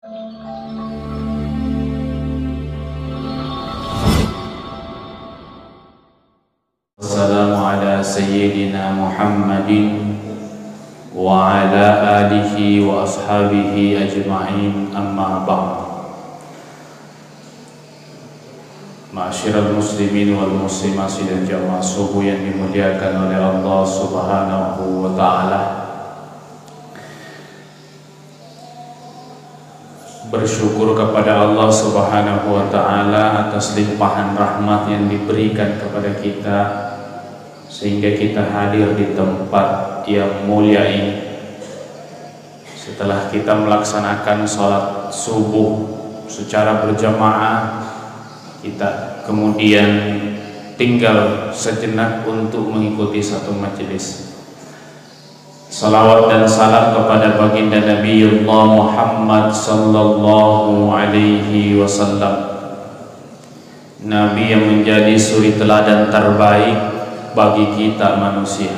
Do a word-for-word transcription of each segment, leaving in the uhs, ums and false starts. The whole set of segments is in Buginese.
Wassalamu ala sayyidina Muhammadin wa ala alihi wa ashabihi ajma'in, amma ba'd. Ma'asyiral muslimin wal muslimat, sidang jamaah subuh yang dimuliakan oleh Allah Subhanahu wa Ta'ala. Bersyukur kepada Allah Subhanahu wa Ta'ala atas limpahan rahmat yang diberikan kepada kita, sehingga kita hadir di tempat yang mulia ini. Setelah kita melaksanakan salat subuh secara berjamaah, kita kemudian tinggal sejenak untuk mengikuti satu majelis. Salawat dan salam kepada baginda Nabiullah Muhammad sallallahu alaihi wasallam, Nabi yang menjadi suri teladan terbaik bagi kita manusia.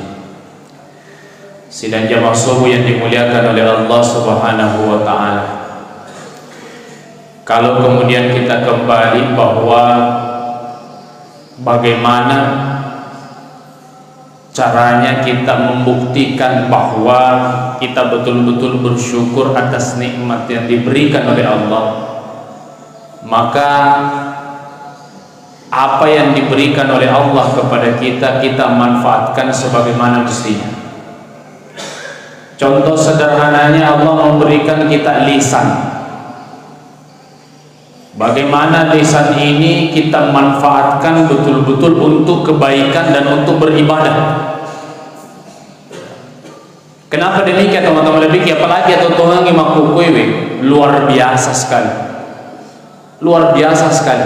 Sidang jamaah subuh yang dimuliakan oleh Allah Subhanahu wa Ta'ala, kalau kemudian kita kembali bahwa bagaimana caranya kita membuktikan bahwa kita betul-betul bersyukur atas nikmat yang diberikan oleh Allah, maka apa yang diberikan oleh Allah kepada kita, kita manfaatkan sebagaimana mestinya. Contoh sederhananya, Allah memberikan kita lisan. Bagaimana lisan ini kita manfaatkan betul-betul untuk kebaikan dan untuk beribadah? Kenapa demikian, teman-teman lebih? Apalagi atau tongengi makkukkuewe, luar biasa sekali. Luar biasa sekali.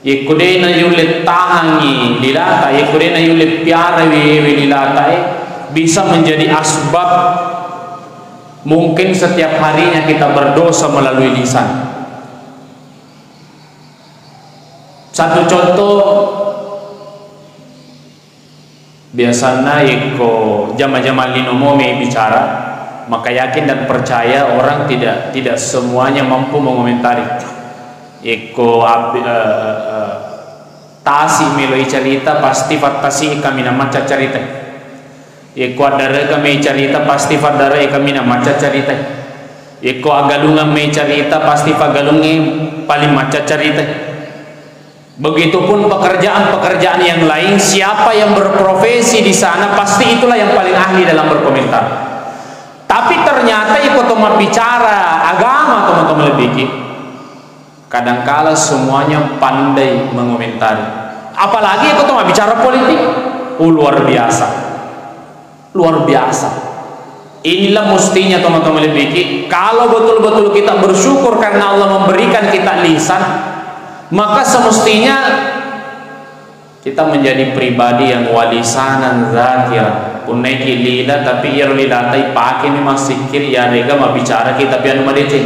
Yekko de' nayulle tahangngi lilata, yekko de' nayulle piarai ewe lilatae, bisa menjadi asbab mungkin setiap harinya kita berdosa melalui lisan. Satu contoh, biasanna yekko jama-jama linomo me bicara, maka yakin dan percaya orang tidak, tidak semuanya mampu mengomentari. Yekko ab-, eh, eh, eh, tasi melo icarita, pasti fattasi kaminang macca carita. Yekko addareka me icarita, pasti faddare kaminang macca carita. Yekko agalungeng me icarita, pasti fagalunge paling macca carita. Begitupun pekerjaan-pekerjaan yang lain, siapa yang berprofesi di sana, pasti itulah yang paling ahli dalam berkomentar. Tapi ternyata iko to mabbicara agama, teman-teman lebih ki, kadangkala semuanya pandai mengomentari. Apalagi iko to mabbicara politik, uh, luar biasa. Luar biasa. Inilah mestinya, teman-teman lebih ki, kalau betul-betul kita bersyukur karena Allah memberikan kita lisan, maka semestinya kita menjadi pribadi yang walisanan zakiran. Punnaiki lila, tapi iyaro lilata ipakeni massikkiri, yarega mabbicaraki, tapi anu madeceng.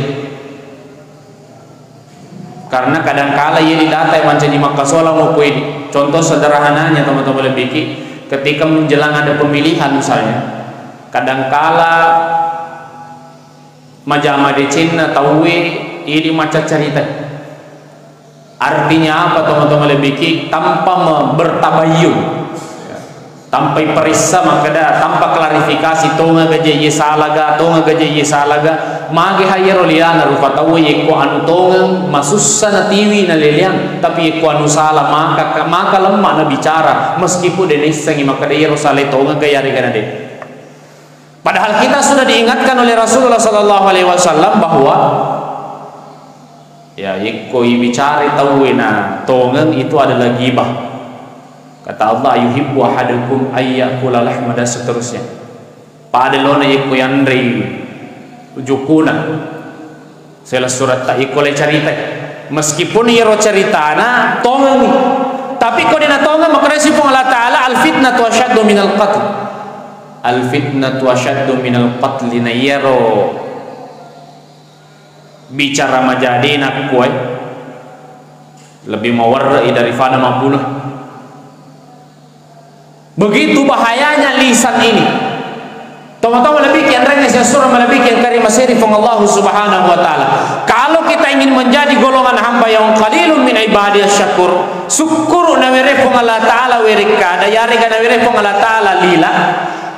Karena kadangkala iya lilata mancaji makkasolang mupui. Contoh sederhananya, teman-teman lebih ki, ketika menjelang ada pemilihan misalnya, kadangkala majama decenna tauwe idi macca carita. Artinya apa, teman-teman lebih ki? Tanpa me-, bertabayun. Tanpa iparessa makkeda, tanpa klarifikasi, tonga gaja iye salaga, tonga gaja iye salaga, mage hayero liana rupa tauwe, yekko anu tongeng masussa natiwi naleleang, tapi yekko anu sala maka, maka lemma nabicara, meskipun de naissengi makkeda iyaro sala tonga ga yarega nade. Padahal kita sudah diingatkan oleh Rasulullah sallallahu alaihi wasallam bahwa, ya, yekko ibicarai tauwe na tongeng, itu adalah ghibah. Kata Allah, "Yuhibbu ahadukum ayyakula lahma," dan seterusnya. Pada lona yekko yanrei jukkuna. Sela suratta iko le caritai. Meskipun iyaro caritana tongengi, tapi ko dena tongeng, makkedasi Puang Allah Ta'ala, "Al fitnatu asyaddu minal qatl." Al fitnatu asyaddu minal qatli, na iyaro bicara majadena kuai lebih mawarre'i daripada mabbunuh. Begitu bahayanya lisan ini. To Tomatoa malebbiki enrengnge sessureng malebbiki engka ri maseri Puang Allah Subhanahu wa Ta'ala. Kalau kita ingin menjadi golongan hamba yang qalilun min ibadiyas syakur, sukkuru nawere Puang Allah Ta'ala werekkada, yarega nawere Puang Allah Ta'ala lila,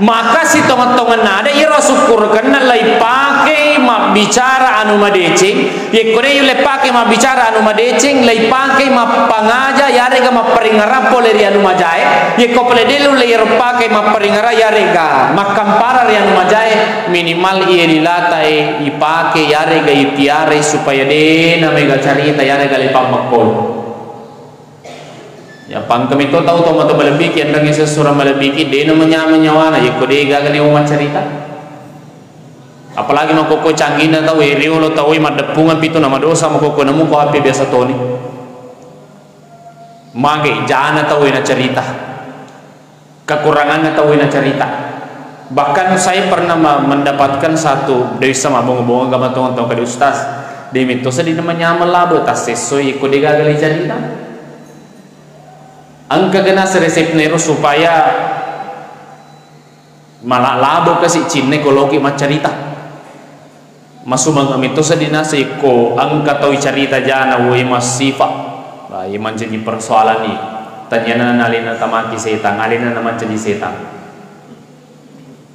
maka sitongeng-tongenna ada iro sukkurukenna leipake mabbicara anu madeceng, Yekko de yulle pake mabbicara anu madeceng, leipake mappangaja yarega mapparingerang pole ri anu majae. Yekko pole de lulle iyaro pake mapparingerang yarega makkampara ri anu majae, minimal iye lilatae ipake yarega itiarai supaya de namega carita yarega leipammakkoi. Ya, pangkami to tau tomatoa malebbiki, enrengnge sessureng malebbiki, de namanyameng nyawana yekko de gaga newa maccarita. Apalagi makkokko canggihna tau e, riolo tau e maddeppungeng pitu namadosa makkokko namuko H P biasa toni. Mage jana tau e nacarita. Kekuranganna tau e nacarita. Bahkan saya pernah ma-, mendapatkan satu, de wissa mabbonga-bonga gama tongeng-tongeng kade ustaz. De metto seddi namanyameng labe tassessoi ko de gaga le carita. Engka gena resepna ero supaya Mala labo kasi cinne ko loki maccarita. Masumeng metto seddi naseng ko engka tau carita jana woi massifa. Bah, iye mancaji persoalan i. Tanyana nalena tamaki setang, alena na mancaji setang.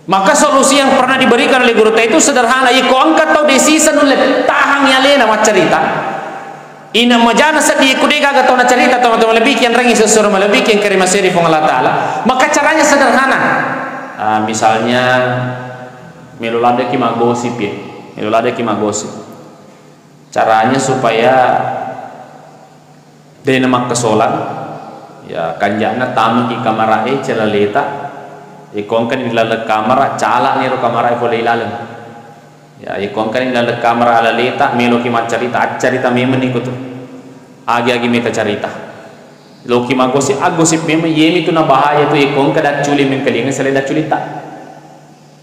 Maka solusi yang pernah diberikan oleh gurutta itu sederhana, iko engka tau desisa nulle tahang alena maccarita. Ina majana seddi ku de gaga tau nacarita, tau-tau malebbiki enrengngi sessureng malebbiki engka ri maseri Puang Allah Ta'ala. Maka caranya sederhana. Ah, misalnya melo ladeki maggosip ya. Melo ladeki maggosip. Caranya supaya de na makkesolang, ya kanjana tamaki kamara e celaleta. Iko engka di laleng kamara, calak niro kamara e pole ilaleng. Ya, iko engkani laleng kamera alaleta, meloki maccarita, accarita memeng iko tu. Agi-agi meta carita. Loki maggosip, aggosip memeng, yemi tu nabahaya tu, iko engka dacculi mengkalinga selain dacculita.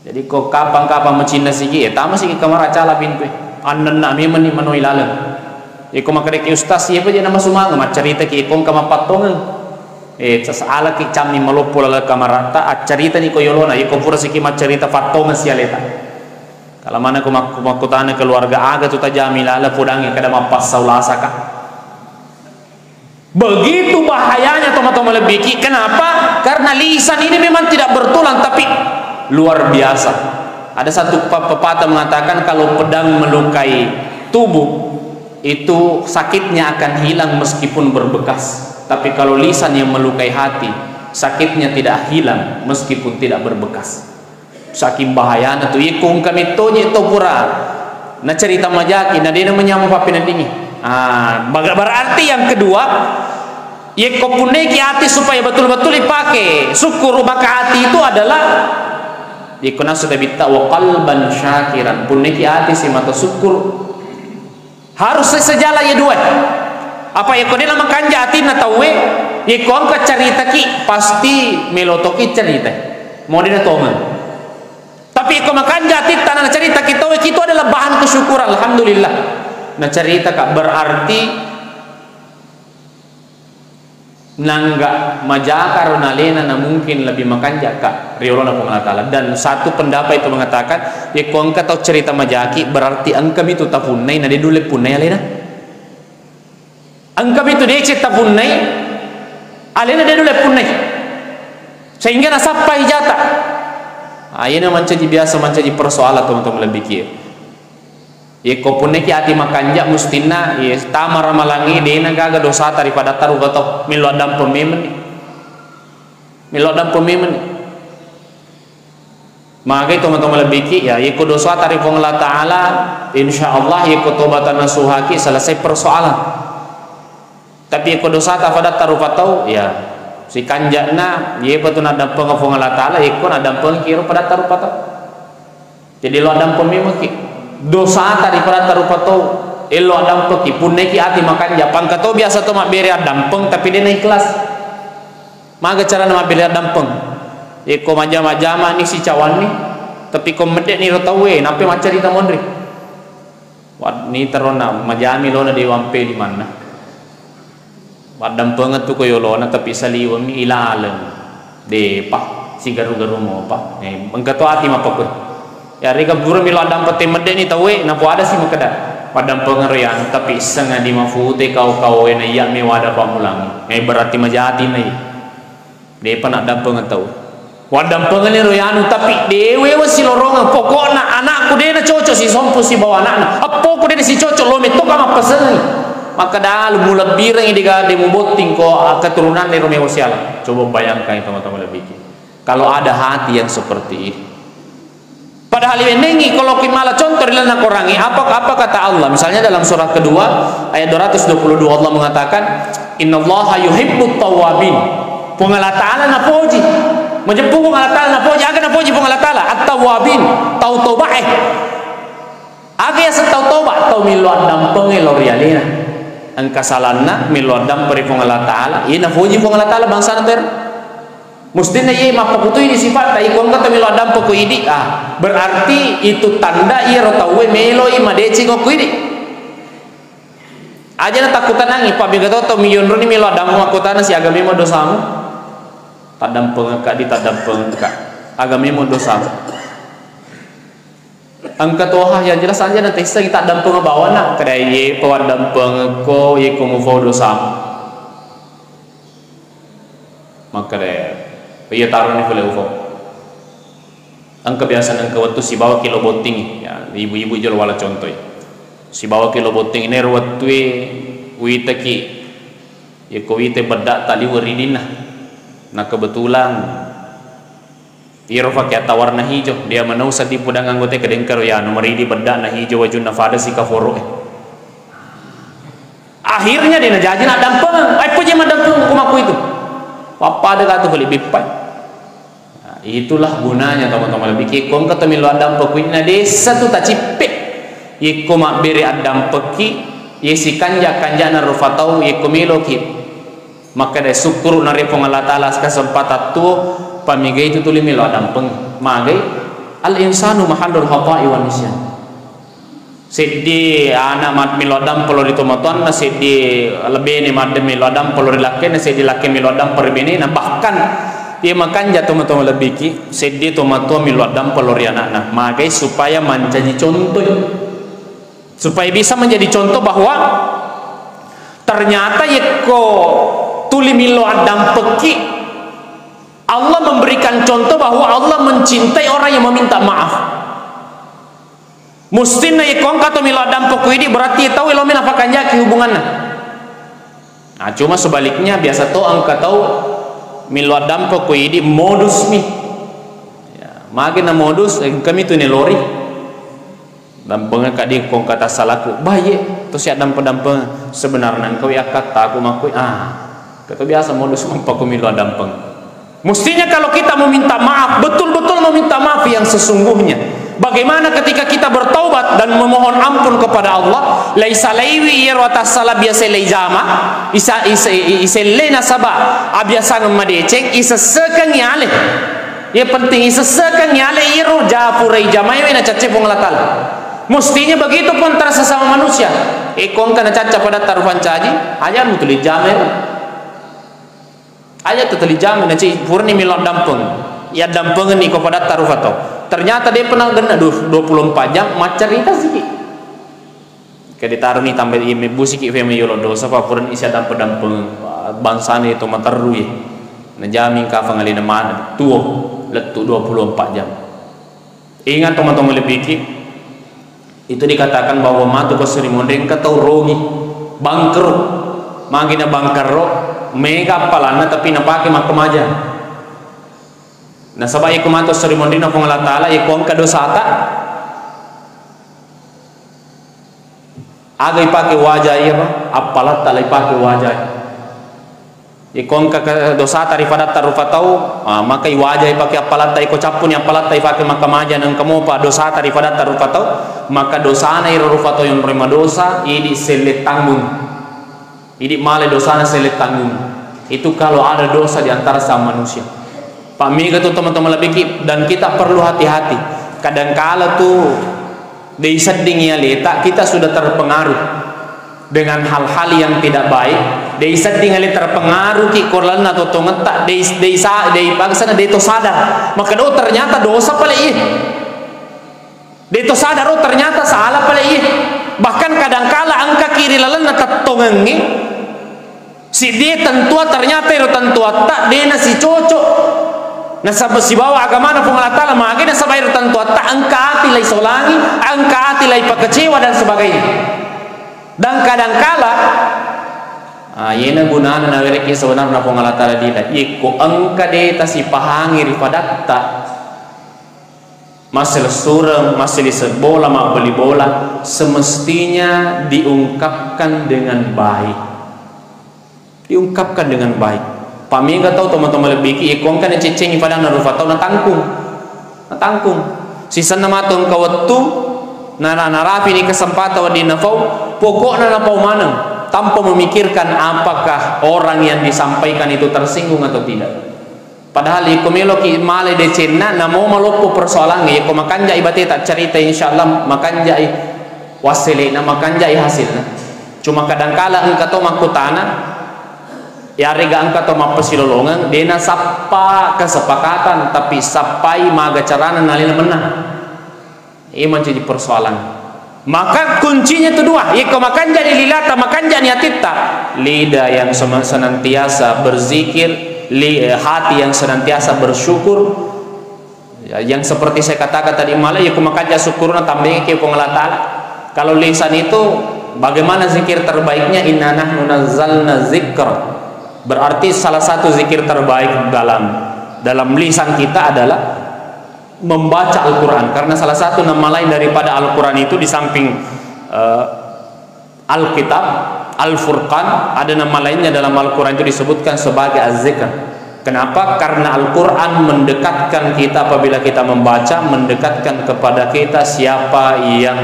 Jadi ko kapang-kapang macinna sigi, eh, tama sigi kamera cala pintu e. Annenna memeng ni manoi laleng. Iko makkedaki ustaz, iya pa je namasumanga maccarita ki, iko engka mappattongeng. Eh, cas-, alaki cammi maloppo laleng kamaratta, accarita ni ko yolona, iko pura siki maccarita fattongeng sialeta. Kala maneng ko mak-, makkutana keluarga, aga tu tajami lala podangngi kada mappassau lasaka. Begitu bahayanya tomatoa malebbiki. Kenapa? Karena lisan ini memang tidak bertulang, tapi luar biasa. Ada satu pe-, pepatah mengatakan, kalau pedang melukai tubuh, itu sakitnya akan hilang meskipun berbekas. Tapi kalau lisan yang melukai hati, sakitnya tidak hilang meskipun tidak berbekas. Saking bahayana tu, yekko engka mettoje to pura nacerita majaki, na dena menyameng pappeneddingi. Ah, baga-, berarti yang kedua, yekko punnaiki ati supaya betul-betul dipake sukkuru, maka ati itu adalah, yekko nasu tabitta, wa qalban syakiran, punnaiki ati simata sukkuru. Harus se-, sejalan ye dua. Apa yekko de na makanja atinna tauwe, yekko engka caritaki, pasti melotoki cerita. Mau de na tongeng. Tapi yekko makanja atitta na caritaki tauwe, itu adalah bahan kesyukuran. Alhamdulillah. Na caritaka berarti nangga majaka ro nalena na mungkin lebih makanjaka riolona Puang Allah Ta'ala. Dan satu pendapat itu mengatakan, yekko engka tau cerita majaki, berarti engkami tu tapunnai, na de nulle punnai alena. Engkami tu deceng tapunnai, alena de nulle punnai. Sehingga nasappai jata. Ah, iyena mancaji biasa, mancaji persoalan tomatoa malebbiki. Yekko punnaki ati makanja, mustinna, iye, tama ramalangnge, dena gaga dosata ri padatta rupa tau, mello addampeng memenni. Mello addampeng memenni. Magai tomatoa malebbiki, ya, yekko dosata ri Puang Allah Ta'ala, insya Allah, yekko tobatan nasuhaki, selesai persoalan. Tapi yekko dosata padatta rupa tau, ya, sikanja'na, yepa tu naddampengeng Puang Allah Ta'ala, yekko naddampengeng kiro padatta rupa tau. Jadi lo addampeng memengki. Dosata ri padatta rupa tau, ello addampengki. Punnaiki ati makanja, pangka to biasa to mabbere addampeng, tapi dena ikhlas. Maga carana mabbere addampeng? Yekko majama-jama ni sicawanni, tapi ko medde ni ro tauwe, nappa maccarita monri. Wad-, ni terona majami lona de wampe limanna. Waddampengeng tu ko yolona, tapi saliweng mi ilaleng. Depa, sigaru-garu mopa. Eh, engka to ati mappakue. Yarega pura melo addampeng temmedde ni tauwe, napoada si makkeda, "Paddampengeng ro yanu, tapi sengaja mafute kau-kau e na iya mewada pammulang." Eh, berarti majati na iya. Depa naddampengeng tau. Waddampengeng ro yanu, tapi dewe silorongeng. Pokokna anakku de na cocok si sompu sibawa anakna. Appoku de na si cocok, lo metto ka mappasengi. Makkeda, "Lu mulebbirengi de ga de mubotting ko keturunan ro mewa siala." Coba bayangkan, teman-teman, lebih. Kalau ada hati yang seperti ini. Padahal iwennengi, kalau ki mala contoh ri lalenna Qurangnge, apa, apa kata Allah? Misalnya dalam surah kedua ayat dua ratus dua puluh dua, Allah mengatakan, "Innallaha yuhibbut tawwabin." Puang Allah Ta'ala napoji. Majeppu Puang Allah Ta'ala napoji. Aga napoji Puang Allah Ta'ala? At-tawwabin. Tau toba e. Aga yaseng tau toba? Tau millo addampengnge lao ri alena. Engka salanna millo addampeng ri Puang Allah Ta'ala. Iya napoji Puang Allah Ta'ala bangsana tero. Mustinna iye mappakutui di sifatta, iko engka to melo addampeng ko idi, ah, berarti itu tanda iyaro tauwe meloi madeceng okko idi. Aja na takkutanangi, pa mega to tau miyonroni melo addampeng makkutana, "Si aga memang dosamu?" "Taddampengekka di, taddampengekka." "Aga memang dosamu?" Engka toha yang jelas aja na tessengi, "Taddampeng bawana?" "Kedai ye pawaddampengekko, ye ko mufau dosamu." Makkeda, "Iya taroni pole ufau." Engka biasa nengka wettu sibawaki lo bottingi, ya, ibu-ibu jolo wala contoi. Sibawaki lo bottingi, nero wettue witaki, yekko wite bedda taliwe ridinna. Na kebetulan iyaro pakeatta warna hijau, dia menau seddi pudang anggota kedengkaro ya, nomor idi bedda na hijau wajunna pada sika foroe. Akhirnya de najaji naddampengeng. Ai, poje maddampengeng ko makku itu. Pappada ka tu fali bippai. Nah, itulah gunanya, teman-teman. Lebih ki, ko engka to melo addampeng ko inna desa tu tacippe. Yekko mabbere addampekki, ye sikanja-kanjana rufa tau, yekko meloki. Makkeda sukkuru na ri Puang Allah Ta'ala kesempatan tuo, pamigai tu tuli melo addampeng. Magai, al insanu mahallul khata'i wa nisyan. Seddi ana mat-, melo addampeng lao ri tomatoanna, seddi lebene madde melo addampeng lao ri lakkenna, seddi lakke melo addampeng ri benena, bahkan iya makanja tomatoa malebbiki, seddi tomatoa melo addampeng lao ri anakna. Magai supaya mancaji contoh. Supaya bisa menjadi contoh bahwa ternyata yekko tuli melo addampekki, Allah memberikan contoh bahwa Allah mencintai orang yang meminta maaf. Mustinna yekko engka to melo addampeng ko idi, berarti tau elo mena fakanjaki hubunganna. Nah, cuma sebaliknya, biasa to engka tau melo addampeng ko idi modus mi. Ya, magi na modus, engkami tu nelori. Dampengekka di ko engka tassalaku. Baye, to sia dampeng-dampeng. Sebenarna engka wi akkattaku makkui. Ah, keto biasa modus mappakku melo addampeng. Mestinya kalau kita meminta maaf, betul-betul meminta maaf yang sesungguhnya. Bagaimana ketika kita bertaubat dan memohon ampun kepada Allah, laisa laiwi iyaro atassala biasa leijama, isa, isa, iselle nasaba abiasangeng madeceng, isessekeng yale. Yang penting isessekeng yale iyaro ja pura ijamaiwe nacacce Puang Allah Ta'ala. Mestinya begitu pun antara sesama manusia. Eko engka nacacca padatta rufa ncaji, aja mutu lijamai. Aja teteli jam na ci purani melo dampeng. Iya dampengenni ko padatta rufa tau. Ternyata de pernah genna du-, dua puluh empat jam maccarita siki. Ke ditaroni tambai mebbusiki fema yolo dosa pa purani sia dampeng-dampeng bangsana to materru ye. Najami kafang alena mana tuo lettu dua puluh empat jam. Ingat, tomatoa malebbiki, itu dikatakan bahwa matu ko seri monri engka tau rogi, bangkrut. Magi na bangkrut, mega appalanna tapi napake makkamaja. Nasaba iko matu seri monri na Puang Allah Ta'ala, iko engka dosata, aga ipake waja iya, Pak? Appalatta la ipake waja. Iko engka ke-, dosata ri padatta rupa tau, ah, maka iwajai pake appalatta, iko cappuni appalatta ifake makkamaja, na engka mopa dosata ri padatta rupa tau, maka dosana iro rupa tau yang rima dosa, idi selle tanggung. Idi male dosana selle tanggung. Itu kalau ada dosa di antara sama manusia. Pak mega tu teman-teman lebih ki-, dan kita perlu hati-hati. Kadangkala tu dei sedding iya leta, kita sudah terpengaruh dengan hal-hal yang tidak baik, dei sedding ale terpengaruh ki ko lalenna totongetta, dei, dei sa-, dei bangsana dei to sadar. Maka do ternyata dosa pale iye. De to sadaro ternyata salah pale iye. Bahkan kadangkala engkaki ri lalenna tettongengnge, siddie tentua ternyata ero tentuatta de nasicocok. Nasaba sibawa agamana Puang Allah Ta'ala mage nasaba ero tentuatta engka ati lai solangi, engka ati lai pakecewa dan sebagainya. Dan kadangkala, ah, yena gunana nawereki sebenarna Puang Allah Ta'ala dila. Yekko engka de tasipahangi ri padatta, masselessureng, masselise bola, mabbali bola, semestinya diungkapkan dengan baik. Diungkapkan dengan baik. Pamega tau tomatoa malebbiki, yekko engka naceccengi padanna rufa tau, natangkung. Natangkung. Sisenna mato engka wettu, nara-, narapini kesempatan wedding nafau, pokokna napau maneng, tanpa memikirkan apakah orang yang disampaikan itu tersinggung atau tidak. Padahal yekko meloki male decenna, namo maloppo persoalangnge, yekko makanjai bateta carita, insyaallah makanjai wassele'na, makanjai hasilna. Cuma kadangkala engka to makkutana, yarega engka to mappasilolongeng, de nasappa kesepakatan, tapi sappai maga carana nalena mennang. Iya mancaji persoalan. Maka kuncinya itu dua. Yekko makanjani lilata, makanjani atitta, lidah yang sem-, senantiasa berzikir, li-, eh, hati yang senantiasa bersyukur. Ya, yang seperti saya katakan tadi malam, yekko makanja syukurna tambahi ke Puang Allah Ta'ala. Kalau lisan itu, bagaimana zikir terbaiknya? Inna nahnu nazzalna zikr. Berarti salah satu zikir terbaik dalam, dalam lisan kita adalah membaca Al-Quran, karena salah satu nama lain daripada Al-Quran itu di samping, eh, Alkitab, Al-Furqan, ada nama lainnya dalam Al-Quran itu disebutkan sebagai Az-Zikr. Kenapa? Karena Al-Quran mendekatkan kita, apabila kita membaca, mendekatkan kepada kita siapa yang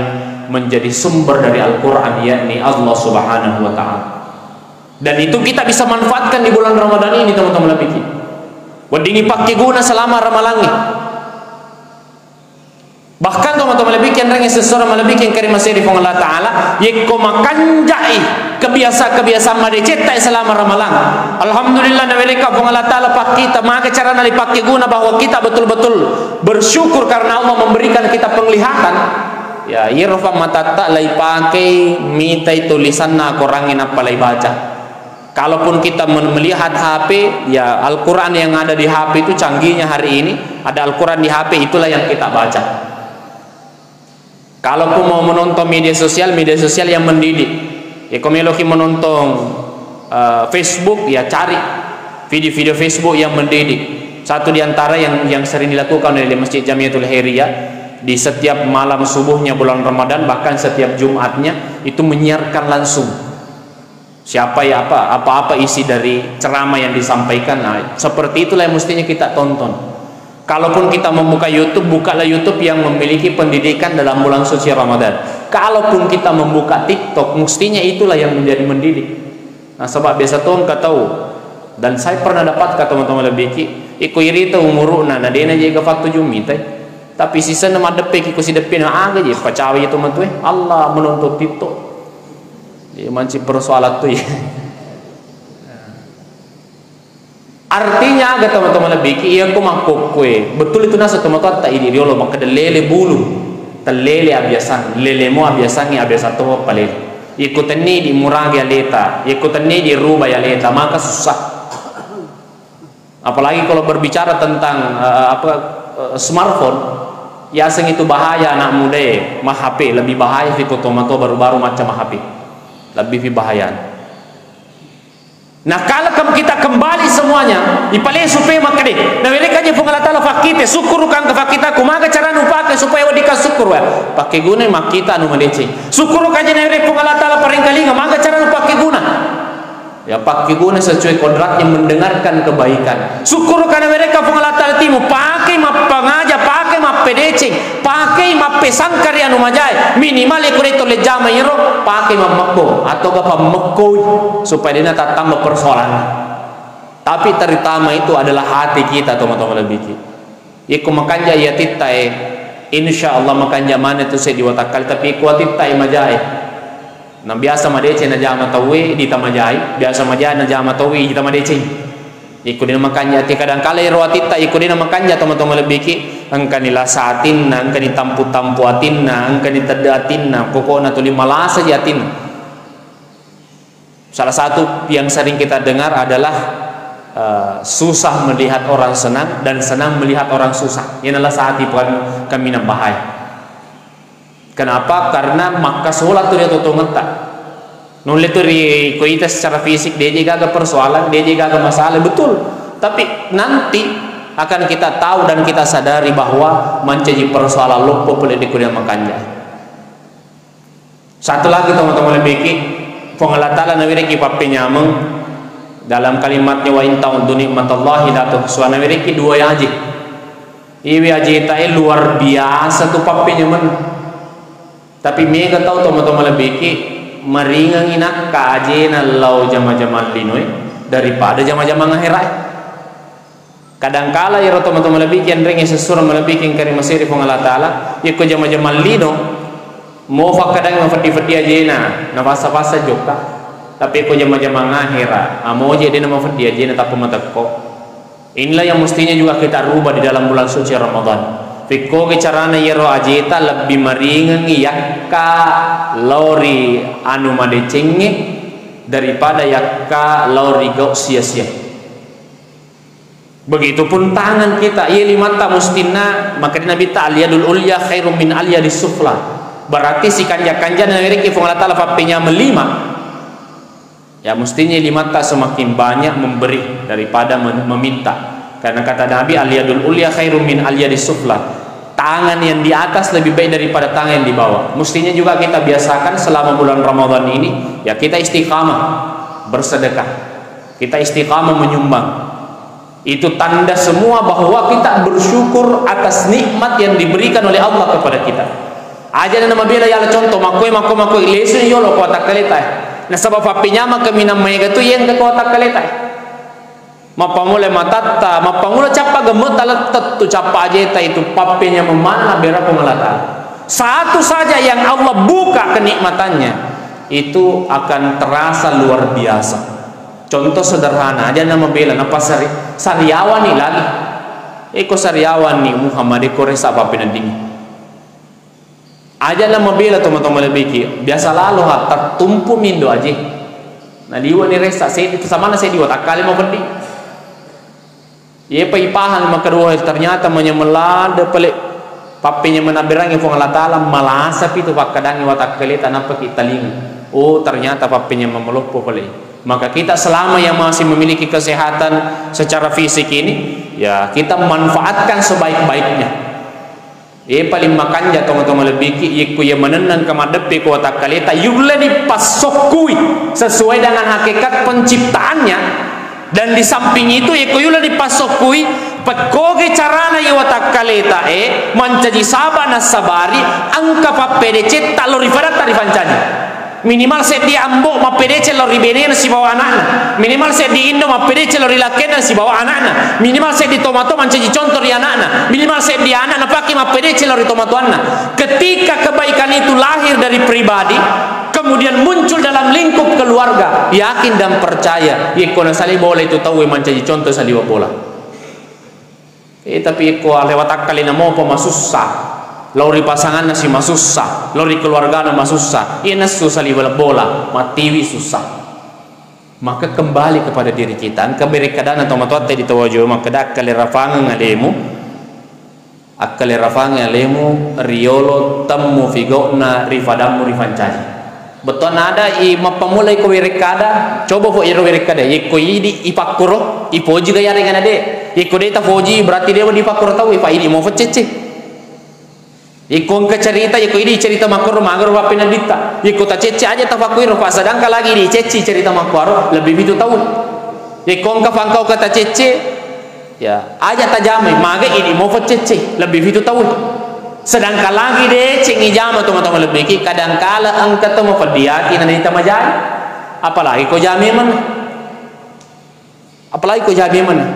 menjadi sumber dari Al-Quran, yakni Allah Subhanahu wa Ta'ala. Dan itu kita bisa manfaatkan di bulan Ramadan ini, teman-teman lebih. Weddingi pakkeguna selama ramalangnge. Bahkan, teman-teman lebih, enrengnge sessuara malebbi engka ri maseri Puang Allah Ta'ala, yekko makanjai kebiasa-kebiasaan madecetta selama ramalang, alhamdulillah, nawereka Puang Allah Ta'ala pakkita, maga carana ripakkeguna bahwa kita betul-betul bersyukur karena Allah memberikan kita penglihatan. Ya, iyaro fammatatta laipakei mitai tulisanna Korangnge nappa laibaca. Kalaupun kita men-, melihat H P, ya, Al-Quran yang ada di H P itu canggihnya hari ini, ada Al-Quran di H P, itulah yang kita baca. Kalaupun mau menonton media sosial, media sosial yang mendidik. Ya, kau meloki menonton, eh, Facebook, ya, cari video-video Facebook yang mendidik. Satu di antara yang, yang sering dilakukan oleh Masjid Jamiatul Khairiyah, di setiap malam subuhnya bulan Ramadan, bahkan setiap Jumatnya, itu menyiarkan langsung. Siapa ya, apa, apa-apa isi dari ceramah yang disampaikan. Nah, seperti itulah yang mestinya kita tonton. Kalaupun kita membuka YouTube, bukalah YouTube yang memiliki pendidikan dalam bulan suci Ramadan. Kalaupun kita membuka TikTok, mestinya itulah yang menjadi mendidik. Nah, sebab biasa tuh engka tau, dan saya pernah dapat ke teman-teman lebih ki, iko irita umuruna, na dena jaga fattu jumita. Tapi sisenna maddeppeki ko sideppena, aga je pacawa itu matue, Allah menonton TikTok. Iya, manci persoalan tu, ya. Artinya aga teman-teman lebih ki, iya ko makkokkoe. Betul itu nasa teman-teman tak idi riolo, makkeda lele bulu. Tellele abiasang, lelemo abiasangi abiasa to palele. Iko tenni di murage aleta, iko tenni di ruba aleta, maka susah. Apalagi kalau berbicara tentang, eh, apa, eh, smartphone, yaseng itu bahaya anak muda, eh, mah H P lebih bahaya fi koto mato baru-baru macam H P. Lebih fi bahaya. Nah, kalau kem-, kita kembali semuanya, ipale supaya makkede. Nah, wele kaje Puang Allah Ta'ala fakkite, syukur kang ke fakkita, kumaga cara nupake supaya wadika syukur, wa. Pakai guna makkita anu madeceng. Syukur kaje na wele Puang Allah Ta'ala paringkalinga, maga cara nupake guna. Ya, pakkeguna sesuai kodratnya mendengarkan kebaikan. Syukur karena mereka Puang Allah Ta'ala timu, pakai mappangaja, pakai mappedeceng, pakai mappesangkari anu majae. Minimal iko reto lejama iro, pakai mammekko atau ke pammekkoi supaya dena tattamba persoalan. Tapi terutama itu adalah hati kita, teman-teman lebih ki. Iko makanja iya titta e, insya Allah makanja mane tu seddi watakkale, tapi iko atitta e majae. Na biasa madeceng najama tauwe, dita majai, biasa majai najama tauwe, dita madeceng. Iko dena makanja ati, kadangkala ero atitta iko dena makanja, tomatoa malebbiki, engkani lasa atinna, engkani tampu-tampu atinna, engkani tedde atinna, pokokna tuli malasa ji atinna. Salah satu yang sering kita dengar adalah, eh, susah melihat orang senang dan senang melihat orang susah. Iyana lasa ati puang kaminang bahaya. Kenapa? Karena makkasola tu ri totongetta. Nulle tu ri koita secara fisik, de je gaga persoalan, de je gaga masalah, betul. Tapi nanti akan kita tahu dan kita sadari bahwa mancaji persoalan loppo pole di kuliah makanja. Satu lagi, tomatoa malebbiki, Puang Allah Ta'ala nawereki pappenyameng dalam kalimatnya, "Wa in ta'uddu ni'matallahi la tuhsuha." Nawereki dua aje. Iwi ajeta e luar biasa tu pappenyameng. Tapi mega tau, tomatoa malebbiki, maringengi nakka ajena lao jama-jamang linoe daripada jama-jamang akherae. Kadangkala iyaro tomatoa malebbiki, enrengnge sessureng malebbiki engka ri maseri Puang Allah Ta'ala, yakko jama-jamang lino, mo fakkadangngi mafeddi-feddi ajena, nafassa-fassa jokka. Tapi yakko jama-jamang akhera, amoje de namafeddi ajena tappa matekko. Inilah yang mestinya juga kita rubah di dalam bulan suci Ramadan. Fekkogi carana iyaro ajeta lebbi maringengngi yakka lao ri anu madecengnge daripada yakka lao ri gau sia-sia. Begitupun tangan kita, iya limatta mustinna, makkedai Nabitta, "Al-yadul ulya khairum min al-yadis sufla." Berarti sikanja-kanjana nawerekki Puang Allah Ta'ala pappenyameng lima, ya, mestinya limatta semakin banyak memberi daripada men-, meminta. Karena kata Nabi, "Al-yadul ulya khairum min al-yadis sufla." Tangan yang di atas lebih baik daripada tangan yang di bawah. Mestinya juga kita biasakan selama bulan Ramadan ini, ya, kita istiqamah bersedekah. Kita istiqamah menyumbang. Itu tanda semua bahwa kita bersyukur atas nikmat yang diberikan oleh Allah kepada kita. Aja na mabela yala contoh, makkoi, makkoi, makkoi, lesuni yolo ko watakkaleta. Nasaba pappenyameng kaminang maega tu iya engka ko watakkaleta. Mappammula matatta, mappammula cappa gemmetta, lettettu cappa ajeta itu pappenyameng manna bera Puang Allah Ta'ala. Satu saja yang Allah buka kenikmatannya, itu akan terasa luar biasa. Contoh sederhana, aja na mabela, napasari-, sariawanni lagi. Eko sariawanni Muhammad, eko resa pappeneddingi. Aja na mabela tomatoa malebbiki, biasa lalo ha, tattumpu mindo aje. Naliwani resa, seddi tu samanna seddi watakkale mafeddi. Iyepa ipahang makkeda, "Wah, ternyata manyameng ladde pale pappenyameng nabberangngi Puang Allah Ta'ala, malasapi tu pakkadangngi watakkaleta nappaki talinga. Oh, ternyata pappenyameng maloppo pale." Maka kita selama yang masih memiliki kesehatan secara fisik ini, ya, kita manfaatkan sebaik-baiknya. Iye paling makanja tomatoa malebbiki, yekko iya manenneng engka maddeppe ko watakkaleta, yulle dipassokkui sesuai dengan hakikat penciptaannya. Dan di samping itu, yekko yulle dipassokkui, pekkogi carana iya watakkaleta e mancaji saba nassabari engka pappedecetta lao ri fadatta rifancaji. Minimal seddi ambo mappedeceng lao ri benena sibawa anakna. Minimal seddi indo mappedeceng lao ri lakkenna sibawa anakna. Minimal seddi tomatoa mancaji contoh ri anakna. Minimal seddi anak napake mappedeceng lao ri tomatoanna. Ketika kebaikan itu lahir dari pribadi, kemudian muncul dalam lingkup keluarga, yakin dan percaya, yekko nasali bola itu tauwe mancaji contoh saliweng bola. Eh, tapi ko ale watakkalena mopa masussa, lao ri pasanganna si masussa, lao ri keluargana masussa, iya nessu saliweng bola, mattiwi sussa. Maka kembali kepada diri kita. Engka berekkadana tomatoatta di Towajo, makkeda, "Akkalerafangeng alemu, akkalerafangeng alemu riolo temmu figo'na rifadammu rifancaji." Bettuanna ada i mappammula iko werekkada, coba fo iro werekkada, yekko idi ipakkuro, ipoji ga yarega na de. Yekko de tafoji, berarti de dipakkuro tau, ipa idi mo feccecce. Yekko engka cerita, yekko idi cerita makkuro magaro pappeneddinta. Yekko tacecce aja tafakkuiro, pa sedangkan lagi dicecci cerita makkuaro, lebbi pitu tau. Yekko engka fangkauka tacecce, ya, aja tajamai, maga idi mo feccecce, lebbi pitu tau. Sedangkan lagi deceng ijama tomatoa malebbiki, kadangkala engka to mafeddi ati na naita majai. Apalagi ko jame maneng. Apalagi ko jame maneng.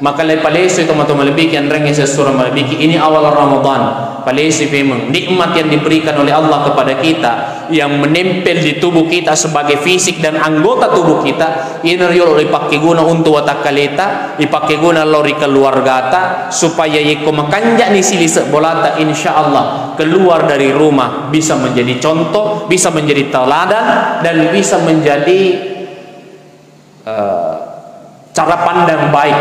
Maka le palesui tomatoa malebbiki, anrengnge sessureng malebbiki, ini awal Ramadan. Palesui pemeng nikmat yang diberikan oleh Allah kepada kita, yang menempel di tubuh kita sebagai fisik dan anggota tubuh kita, ini riolo ipakkeguna untuk watakkaleta, ipakkeguna lao ri keluargata, supaya yekko makanja'ni silise bolata, insya Allah keluar dari rumah bisa menjadi contoh, bisa menjadi teladan, dan bisa menjadi eh, cara pandang baik.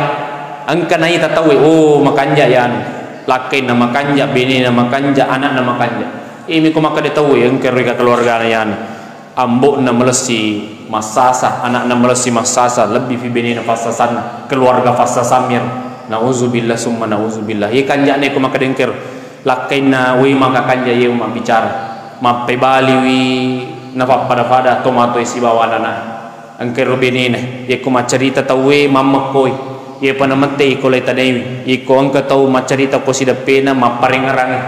Engka naita tauwe, oh, makanja ya anu, lakkainna makanja, benena makanja, anakna makanja. Imi ko makkeda tauwe, engka ro ika keluargana ya anu, ambo'na malessi massasa, anakna malessi massasa, lebbi fi benena fassasanna, keluarga fassasammi ro. Nauzubillah summa nauzubillah. Iya kanja'na ko makkeda engka ro, lakkainna we maka kanja ye mabbicara, mappebaliwi nafappada-pada tomatoe sibawa anana. Engka ro benena, yekko maccarita tauwe mammekkoi, yepa namettei ko lai tanaiwi, yekko engka tau maccarita ko sideppena mapparengngerangngi.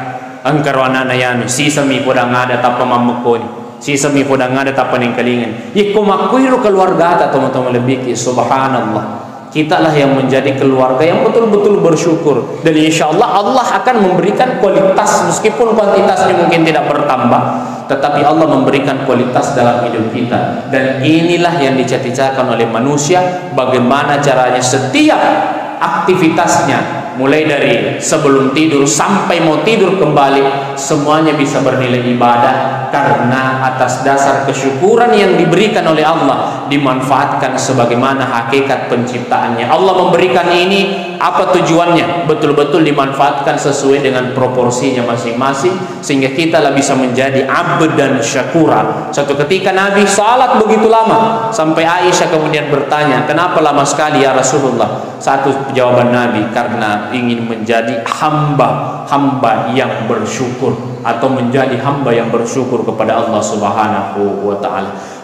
Engka ro anana yanu, sisami podang ada tappa mammekkoni, sisami podang ada tappa nengkalingani. Yekko makkuiro keluargata tomatoa malebbiki, subhanallah. Kitalah yang menjadi keluarga yang betul-betul bersyukur. Dan insya Allah, Allah akan memberikan kualitas, meskipun kuantitasnya mungkin tidak bertambah, tetapi Allah memberikan kualitas dalam hidup kita. Dan inilah yang dicari-carikan oleh manusia, bagaimana caranya setiap aktivitasnya, mulai dari sebelum tidur sampai mau tidur kembali, semuanya bisa bernilai ibadah karena atas dasar kesyukuran yang diberikan oleh Allah dimanfaatkan sebagaimana hakikat penciptaannya. Allah memberikan ini, apa tujuannya? Betul-betul dimanfaatkan sesuai dengan proporsinya masing-masing, sehingga kita lah bisa menjadi abdan syakura. Satu ketika Nabi salat begitu lama, sampai Aisyah kemudian bertanya, "Kenapa lama sekali, ya Rasulullah?" Satu jawaban Nabi, "Karena ingin menjadi hamba, hamba yang bersyukur, atau menjadi hamba yang bersyukur kepada Allah Subhanahu wa Ta'ala."